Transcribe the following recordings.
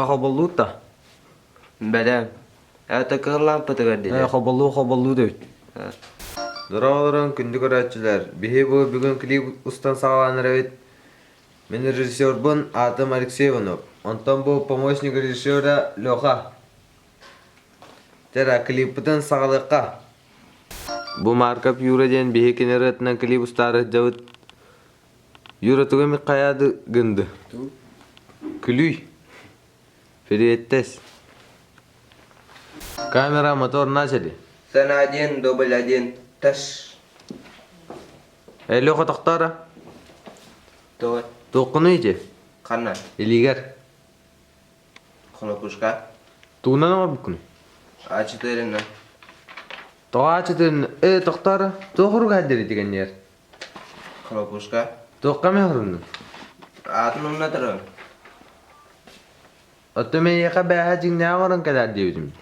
Хоболлуур да? Бэлэм. Это кыһыл лампатыгар Э, диде. хоболлуу хоболлуу дэбит. Дороолорун күндү көрөөччүлэр, биһи бу бүгүн клип устан саҕаланар эбит. Мин режиссербун аатым Алексей Иванов. Онтон бу помощник режиссера Леха. Тера клиппытын саҕалыахха. Бу Марков Юра диэн биһи кини ырыатынан клип устаары сылдьабыт. Юра тугу эмит хайаады гынды? Күлүй. Приветтэс. Камера, мотор начали. Сцена один, дубль один, таш. Э, Леха тохторо. Тоҕо? Туоххунуй ити? Ханна? Илиигэр. Хлопушка. Тугунан оҥорбуккунуй? А четырена. Тоҕо ачытын э тохторо. Туох уругаһдыр итигэннэр? Хлопушка. Туохха эмэ хоруннуҥ? Аатын умна туран. Оттон эйиэхэ бээһэ дьиҥнээх оҥорон кэлээр диэбитим.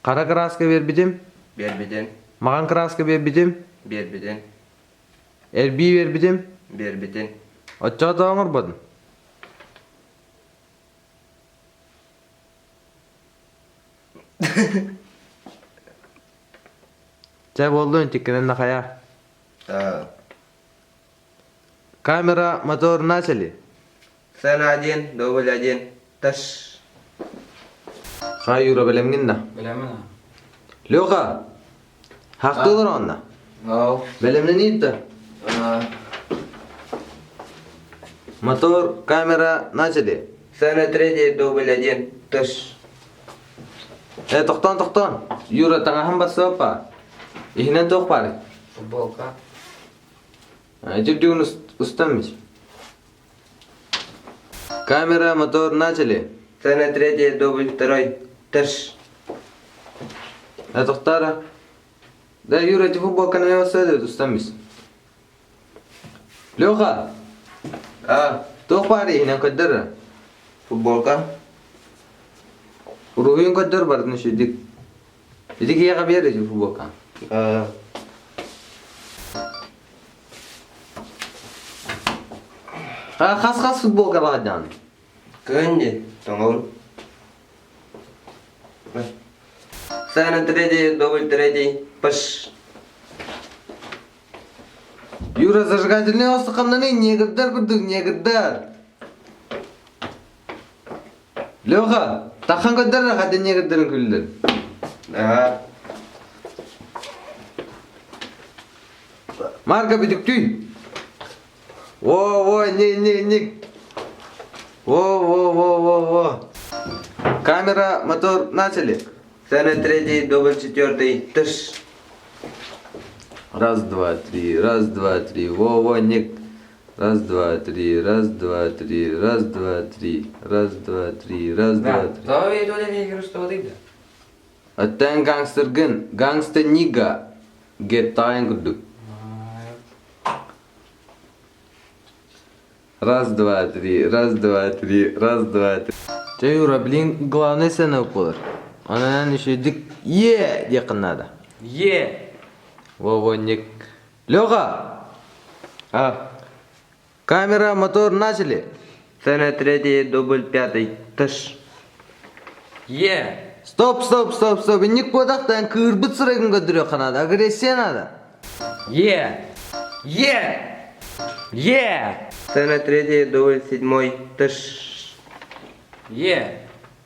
Хара кырааска биэрбитим. Биэрбитин. Маҕан кырааска биэрбитим. Биэрбитин. Эрбии биэрбитим. Биэрбитин. Оччоҕо тоҕо оҥорботуҥ? Чэ буоллун, тиккэнэн нахайа. Камера, мотор начали. Сцена один, дубль один, таш. Хай Юра бэлэмҥин да? Бэлэммин. Леха, хахтыылар онно. Ау. Бэлэмнэниит да? Мотор, камера, начали. Сцена третья, дубль один, таш. Э, тохтоон, тохтоон. Юра, таҥаһын бассыаппа. Иһинэн туох баар? Футболка. Дюрдюгун устаммыт. Камера, мотор начали. Сцена третья, дубль второй. Тыш. Э, тохтара. Да, Юра, эти футболканы я бассыа устаммыт. Леха! А, Туох баар иһинэн көрдөр. Футболка. Уруһуйун көрдөр бардын үчүйдик. Ити киһиэхэ биэр ити футболка. А хас-хас футболка баҕардаан? Кыһын дии, тоҥобун. Сцена третий, дубль третий, пш. Юра зажигательный остыққаннан негрдар курдук негрдар. Леха, тахан көрдөр хата негрдарын күлдүр. Ага. Марка бүтүктүй. Во, во, не, не, не. Во, во, во, во, во. Камера, мотор, начали. Сцена третий, дубль четвертый, тыш. Раз, два, три, раз, два, три. Во, во, не. Раз, два, три, раз, два, три, раз, два, три, раз, два, три, раз, два, три. Тоҕо видео устубатый да? Оттон гангстергын, гангста нига, геттаайын курдук. Раз, два, три, раз, два, три, раз, два, три. Чэ, Юра, блин, главный сцена буолар. Онон үчүгүйдүк «Е!» диэххин наада. Е! Во-во, Леха! А. Камера, мотор начали. Сцена третий, дубль пятый, тыш. Е! Стоп, стоп, стоп, стоп. Инник буотахтан кыырбыт сырайгын көрдөрүөххэ наада. Агрессия надо. Е! Е! Е! Сцена третий, дубль седьмой, тыш. Е!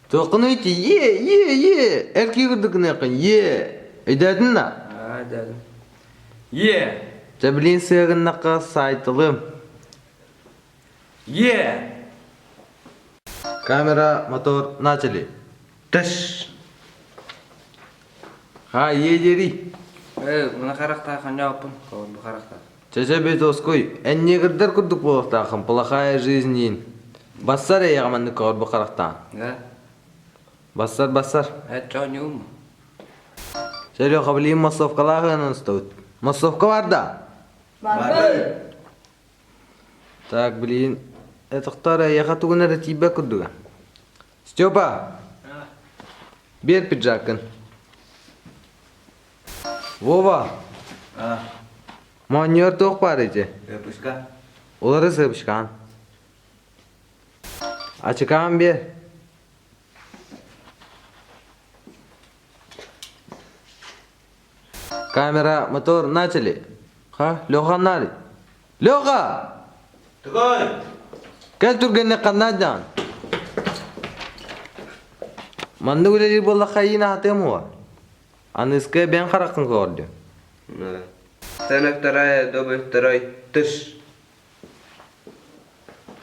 Туоххун ити е, е, е. Эр киирдик гыныаххын е. Өйдөөтүн да? А, дядя. Е! Дьэ блин сыагыннахха сайтылым. Е! Камера, мотор, начали. Тыш. Ха, е диэри. Э, мына харахтаах ханньааппын, бу харахтаах. Чэ-чэ бетоской, эн негрдэр курдук буолуохтааххын, плохая жизнь иин. Бассар эйэҕэ маннык көҕөрбү харахтаан. Да? Бассар, бассар. Э, чо ньуум. Серега, блин, массовкалаах ыанан устабыт. Массовка бар да? Барбы. Так, блин, этохтор эйэхэ тугун эрэ тиийбэт курдуга. Степа, биэр пиджаккын. Вова, А, моонньуор туох баар ити? Выпуска. Улары сыпшкаан. Ачыкаан биэр. Камера, мотор, начали. Ха, Леха нари. Леха! Тугуй! Кэл түргэнник ханна Маннык үлэлиир буоллахха иин аһатыам уо. Аныыскы бэйэҥ хараххын көҕөрдү. Сцена вторая, дубль второй, тыш.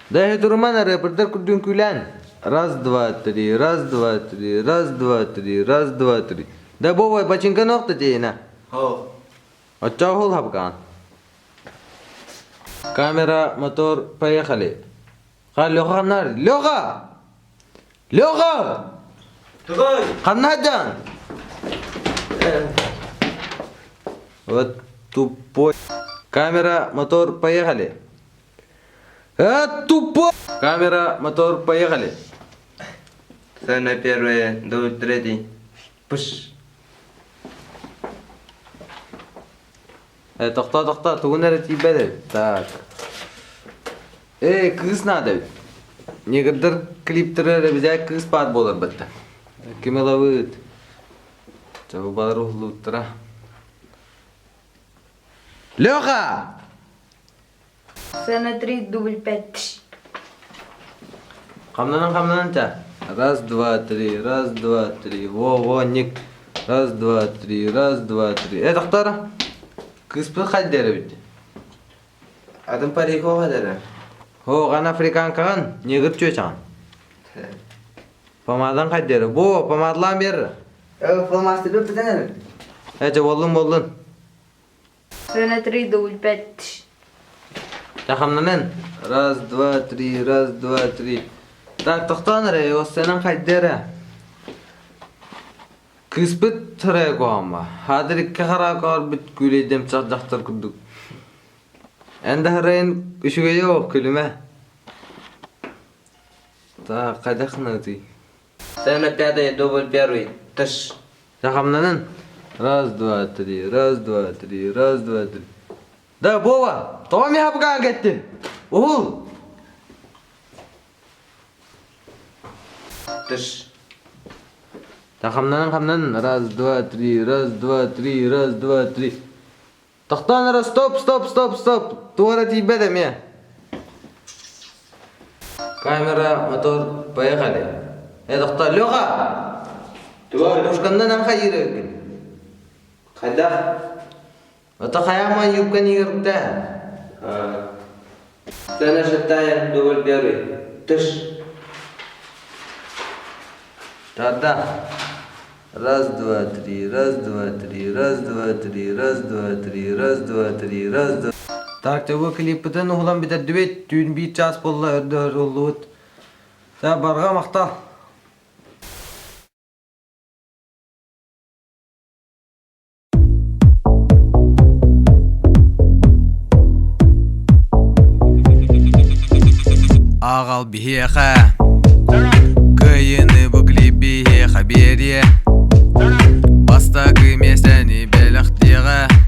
Да туруман рэпердер курдук күлэн. Раз, два, три, раз, два, три, раз, два, три, раз, два, три. Да бовай бачинка нохта тиэйинэ. Хо. Оччоҕо хапкаан. Камера, мотор, поехали. Ха, Леха ханна? Леха! Леха! Тугуй! Ханна дьан? Вот тупой. Камера, мотор, поехали. А, тупой! Камера, мотор, поехали. Сцена первая, дубль третий. Пыш. Тохтоо, тохтоо, тугун эрэ тиийбэт эбит. Так. Ээ, кыыс наада эбит. Негрдар клиптэрэ эрэ бизээк кыыс баар буолар батта. Ким ылабыт? Чабыбалар уһуллубуттара. Леха! Сцена 3, дубль 5. Хамнанан хамнанан ча. Раз, два, три, раз, два, три. Во, во, ник. Раз, два, три, раз, два, три. Э, тохтоор. Кыыспыт хайдер эбит. Атын парик хадара. О, ган африканкаҕын, негр чүөчэҕин. Помадан хайдер. Бу, помадлаан бер. Фломастер бүтэн. Э, чэ, боллун, боллун. Сцена 3, дубль 5. Хамнанан. Раз, два, три, раз, два, три. Так, тохтоон эрэ, ол сценан хайдера. Кыыспыт сырайа куһаҕан Хаадыр икки хараакаҕар бүт күүлэйдэмсэх дьахтар курдук. Эн да харайын үчүгэйэ суох күлүмэ. Так, хайдах гынабытый? Сцена пятая, дубль первый. Тыш. Хамнанын. Раз, два, три, раз, два, три, раз, два, три. Да, Вова, тоҕо миэхэ букаан кэттин? Уһул! Тыш. Да хамнанын, хамнанын. Раз, два, три, раз, два, три, раз, два, три. Тохтоон эрэ, стоп, стоп, стоп, стоп. Туора тиийбэт эмиэ. Камера, мотор, поехали. Э, тохтоо, Леха! Пушканнан эн хайыыр эбиккин. Хайдах? Ото хайаама юбканы иһэртэ. Сцена шестая, дубль первый. Тыш. Тогда. Раз, два, три, раз, два, три, раз, два, три, раз, два, три, раз, два, три, раз, два. Так, бу клиппытын уһулан бүтэрдибит, түүн биир чаас буолла өрдөһөр уһуллубут. Та барҕа махтал. Аҕал биһиэхэ Кыайыыны бу клип биһиэхэ биэриэ Бастакы миэстэни бэлэхтиэҕэ.